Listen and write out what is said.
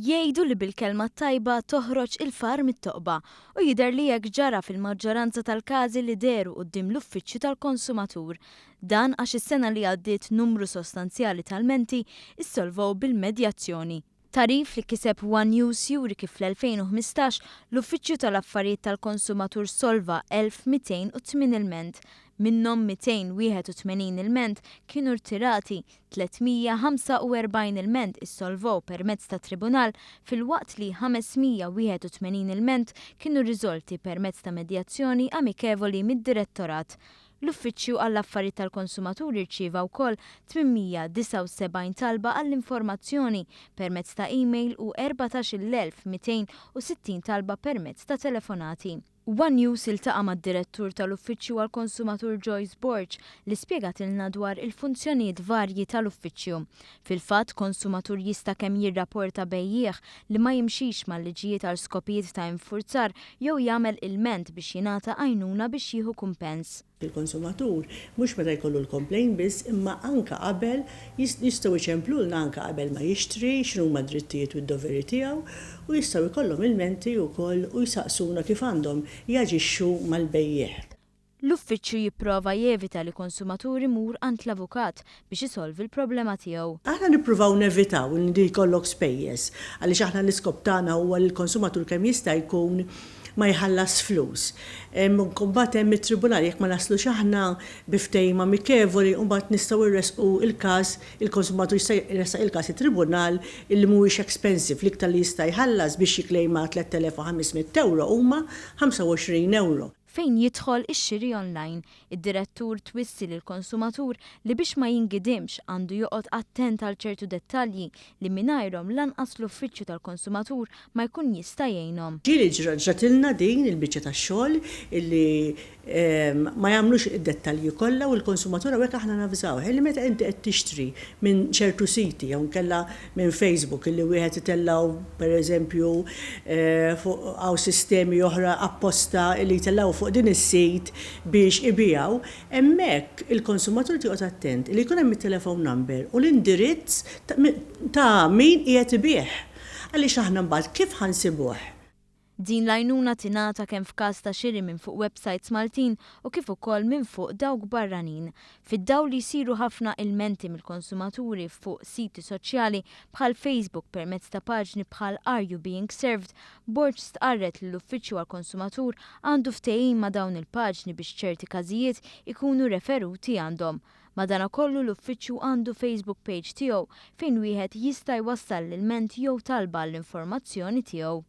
Jgħidu li bil-kelma t-tajba toħroġ il-far mit-toqba u jidher li hekk ġara fil-maġġoranza tal-każi li dehru quddiem l-Uffiċċju tal-Konsumatur. Dan għax is-sena li għaddiet numru sostanzjali ta' lmenti ssolvow bil-medjazzjoni. Tagħrif li kiseb one News juri kif fl-2015 l-Uffiċċju tal-Affarijiet tal-Konsumatur solva 1,208 ilment. Minnhom 281 ilment kienu rtirati, 345 ilment issolvow permezz ta' tribunal filwaqt li 581 ilment kienu riżolti permezz ta' medjazzjoni amikevoli mid-Direttorat. L-Uffiċċju għall-Affarijiet tal-Konsumatur irċieva wkoll 879 talba għall-informazzjoni permezz ta' email u 14,260 talba permezz ta' telefonati. One News iltaqa' mad-Direttur tal-Uffiċċju għall-Konsumatur Joyce Borg li spjegatilna dwar il-funzjonijiet varji tal-Uffiċċju. Fil-fatt, konsumatur jista' kemm jirrapporta bejjiegħ li ma jimxix mal-liġijiet għal skopijiet ta' infurzar jew jagħmel ilment biex jingħata għajnuna biex jieħu kumpens. Il-konsumatur mhux meta jkollu l-complaint biss imma anke qabel jistgħu jċemplulna anke qabel ma jixtri x'inhuma d-drittijiet u d-doveri tiegħu u jistgħu jkollhom ilmenti wkoll u jsaqsuna kif għandhom jaġixxu mal-bejjiegħ. L-Uffiċċju jipprova jevita li konsumatur imur għand l-avukat biex isolvi l-problema tiegħu. Aħna nippruvaw nevitaw li jkollok spejjeż għaliex aħna l-iskop tagħna huwa li l-konsumatur kemm jista' jkun ma jħallas flus. Imbagħad hemm it-tribunal jekk ma naslux aħna bi ftehim amikevoli mbagħad nistgħu rressqu l-każ, il-konsumatur jista' jressaq il-każ it-tribunal illi mhuwiex expensive, l-iktar li jista' jħallas biex jikklejma 3,500 ewro huma 25 ewro. Fejn jidħol ix-xiri online, id-direttur twissi lill-konsumatur li biex ma jingidimx għandu joqgħod attent għal ċertu dettalji li mingħajrhom lanqas l-Uffiċċju tal-Konsumatur ma jkun jista' jgħinhom. Ġieli ġratilna din il-biċċa tax-xogħol illi ma jagħmlux id-dettalji kollha u l-konsumatur hawnhekk aħna navżawh illi meta inti qed tixtri minn ċertu siti jew inkella minn Facebook illi wieħed itellgħu pereżempju fuq hawn sistemi oħra apposta illi jtellgħu fuq din is-sit biex ibigħu, hemmhekk il-konsumatur irid joqgħod attent illi jkun hemm it-telephone number u l-indirizz ta' min qiegħed ibigħ. Għaliex aħna mbagħad kif ħa nsibuh? Din l-għajnuna tingħata kemm f'każ ta' xiri minn fuq websajts Maltin u kif ukoll minn fuq dawk barranin. Fid-dawl li jsiru ħafna ilmenti mill-konsumaturi fuq siti soċjali bħal Facebook permezz ta' paġni bħal Are You Being Served, Borg stqarret li l-Uffiċċju għall-Konsumatur għandu ftehim ma' dawn il-paġni biex ċerti każijiet ikunu referuti għandhom. Madanakollu l-Uffiċċju għandu Facebook page tiegħu fejn wieħed jista' jwassal l-ilment jew talba għall-informazzjoni tiegħu.